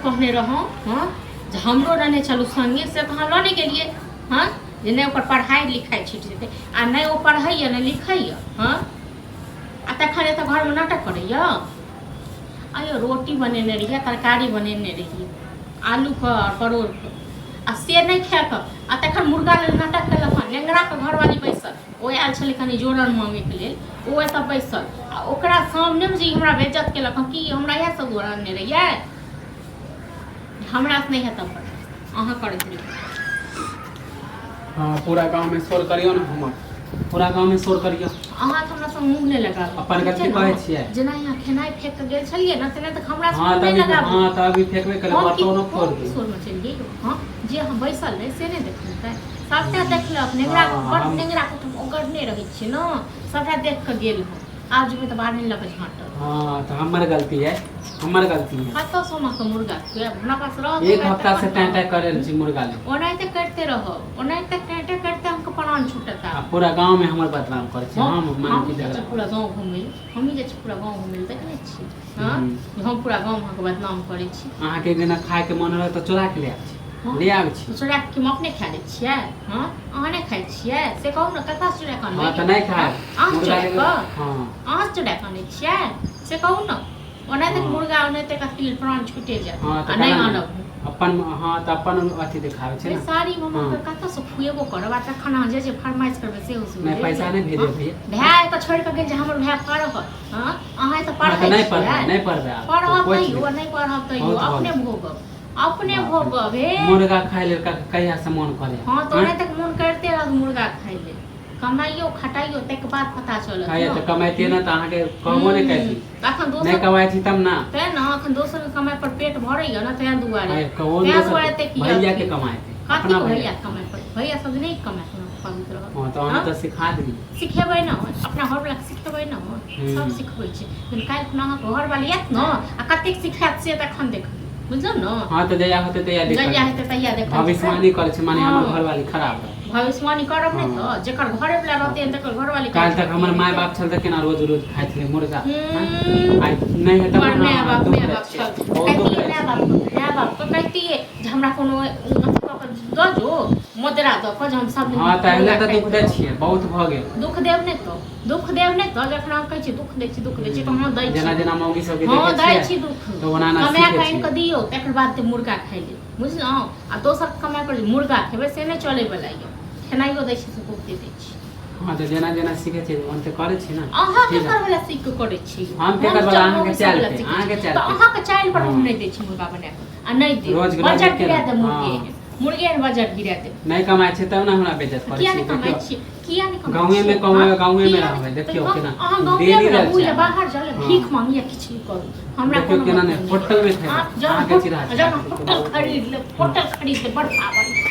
कहने रहौं, हँ, जे हमरो रहने चलू संगे, से तऽ अहाँ लऽ नहि गेलियै। हँ, जे नहि ओकर पढ़ाइ लिखाइ छुटि जेतै, आ नहि ओ पढ़ैए नहि लिखैए। हँ, आ तखन एतऽ घरमे नाटक करैए। आइयो रोटी बनेने रहियै, तरकारी बनेने रहियै आलूके आओर परोड़के, आ से नहि खाएके, आ तखन मुर्गा लेल नाटक केलक हँ। नेंगराके घरवाली बैसल, ओ आयल छलै कनि जोड़न मांगैके लेल, ओ एतऽ बैसल, आ ओकरा सामनेमे जे ई हमरा बेज्जत केलक हँ। की हमरा इएह सब दुआरे अनने रहियै? हमरा से नहि हेतऽ बर्दाश्त, अहाँ करैत रहियै। हाँ, पूरा गांव में शोर करियो ने, हमर पूरा गांव में शोर करियो। अहाँ तऽ हमरा संग मुँह नहि लगाबू। अपन ठीक छै गलती ने? कहै छियै। जेना यहाँ खेनाइ फेंक कऽ गेल छलियै ने, तेना तऽ हमरा हाँ संग मुँह तऽ नहि अभी लगाबू। हाँ, तऽ अभी फेकबे केलै, हम की बर्तनो फोड़ हम की दियौ। शोर मचेलियै यौ? हँ, जे हम बैसल रही से नहि देखलकै? सभटा देखलक। नेंगरा हाँ, बड़ हम नेंगरा के तऽ ओगरने रहै छियै ने, सभटा देख कऽ गेल हँ। आब जेबै तऽ बाढ़नि लऽ कऽ झाँटब। हाँ, तऽ हमर गलती है, हमर गलती है। कतऽसँ हम अहाँके मुर्गा खुआएब? हमरा पास रहत एक पाइ हफ्ता से तखन टाँय ने। टाँय करै छी मुर्गा ले। ओनाहिते करिते रहब, ओनाहिते टाँय करिते अहाँके प्राण छूटत। आ आब पूरा गाँव में हमर बदनाम करै छी। हम हम माने हम कि जाइ झगड़ा छी पूरा गाँव घुमै लए, हमही जाइ छी पूरा गाँव घुमै लए, देखने छी? हँ, हम्म। हम पूरा गाँवमे अहाँके बदनाम करै छी। अहाँके जेना खायके मन रहत तऽ चोरा के ले आबै छी। हँ। ले आबै छी। चोरा कऽ हम अपने खा लै छियै? हँ, अहाँ नहि खाइ छियै से कहू ने, कतऽ चोरा कऽ हँ, अनबै? तऽ नहि खायब। अहाँ मुर्गा चोरा लेबै। कऽ हँ। अहाँ चोरा कऽ अनै छियै से कहू ने। ओनाहिते हँ। मुर्गा ओनाहिते कथी लेल प्राण छूटे जायत। हँ, आ तऽ नहि केना नहि आनब। अपन, हँ, तऽ अपन अथी देखाबै छै रे ने। साड़ी हम हँ। अहाँके कतऽसँ खुएबो करब? आ तखन अहाँ जे जे फरमाइश करबै सेहो सुनि नहि, पैसा नहि भेजब हँ? भैया। भाय एतऽ छोड़ि कऽ गेल जे हमर भाय पढ़त। हँ, अहाँ एतऽ हँ, पढ़ै तऽ नहि पढ़बै, छियै? नहि पढ़बै आब। पढ़ब कोइ तैयो चीज आ नहि पढ़ब तैयो बहुत भऽ अपने गेल। भोगब, अपने बाप रे। भोगब हे। मुर्गा खाय लेल कहिया से मोन करे। हँ, तऽ ओनाहिते मोन करिते रहत मुर्गा खाय लेल। कमाइयो खटाइयो ताहिके बाद पता चलत खाइए ने। तऽ कमाइतियै ने तऽ अहाँके कहबो नहि करती। अखन नहि दोसर कमाइ छी तब ने। तेँ ने अखन दोसरके कमाइ पर पेट भरैया ने, तेँ दुआरे। आइ कौन तेँ दोसर दुआरे एतेक भैया के अथी। कमाइ कथी अपना के भैया। भैया कमाइ पर? भैया सब नहि कमाइ पबैत रहत। हँ, तऽ अहाँ हँ? तऽ सिखा देली। सिखेबै ने, अपना घरवलाके सिखेबै ने, सब सिखबै छै। लेकिन काल्हि खुना अहाँके घरवाली आयत ने आ कतेक सिखायत से तखन देखबै, बुझलहुँ ने? हँ, तऽ जहिया होतै तहिया जहिया देखल। हेतै तहिया देखल। भविष्यवाणी करै छै माने हमर हँ। घरवाली खराब है। भविष्यवाणी करब नहि हँ। तऽ जेकर घरे वला रहतै तकर घरवाली काल्हि तक हमर माय बाप छल तऽ केना रोज रोज खाइ छलै मुर्गा? हम्म। आइ नहि है तब हमर ने माय बाप दुख माय रहै बाप छै। छल बहुत दुख कहितियै रहै माय छै। बाप, माय बाप के कहितियै जे हमरा कोनो अथी कऽ कऽ दऽ जो, मोदरा दऽ कऽ जे हम सब दिन हँ, तऽ मुर्गा एहिले तऽ दुख खाइत दै रहब। छियै, बहुत भऽ गेल। दुख देब नहि तऽ, दुख देब नहि तऽ, जखन हम कहै छियै दुख दै छी, दुख दै छी, तऽ हँ, दै जेना छी। जेना मौगी सबके हँ, देखै दै छियै छी दुख। तऽ ओना ओना कमा सीखै कऽ आनि छियै। कऽ दियौ तकर बाद ते मुर्गा खाइ लेब, बुझलहुँ? आ दोसर कमाइ पर जे मुर्गा खेबै से नहि चलैवला यऽ। खेनाइयो दै छी से बहुते दै छी। हँ, तऽ जेना जेना सीखै छियै ओनाहिते करै छी ने। अहाँ ठीक है। केकर वाला सीख कऽ करै छी? हम केकर वाला? चल अहाँके मौगी सब चालि वाला पे, सीखै अहाँके छी। चालि तऽ पे। अहाँके चालि पर हम हँ। नहि दै छी मुर्गा बना कऽ आ नहि देब। रोज रोज बजट एके गिरा रंग। देब मुर्गे। हँ। मुर्गे ने बजट गिरा देब। नहि कमाइ छै तब ने हमरा बेइज्जत करै किया छी। नहि कमाइ देखियौ छियै? किया नहि कमाइ गाँवेमे छियै? कमेबै, हँ? गाँवेमे किया रहबै। नहि? देखियौ तऽ केना अहाँ गाँवेमे डेली रहू रहै या छै। बाहर जाउ या हँ। भीख मांगू या किछु भी करू, हमरा देखियौ कोनो केना मतलब नहि नहि। होटलमे खेबै। अहाँ जहन अहाँके चिढ़ा जहन चिढ़ा होटल खरीद लेब, होटल खरीद लेब, बड़ पावर।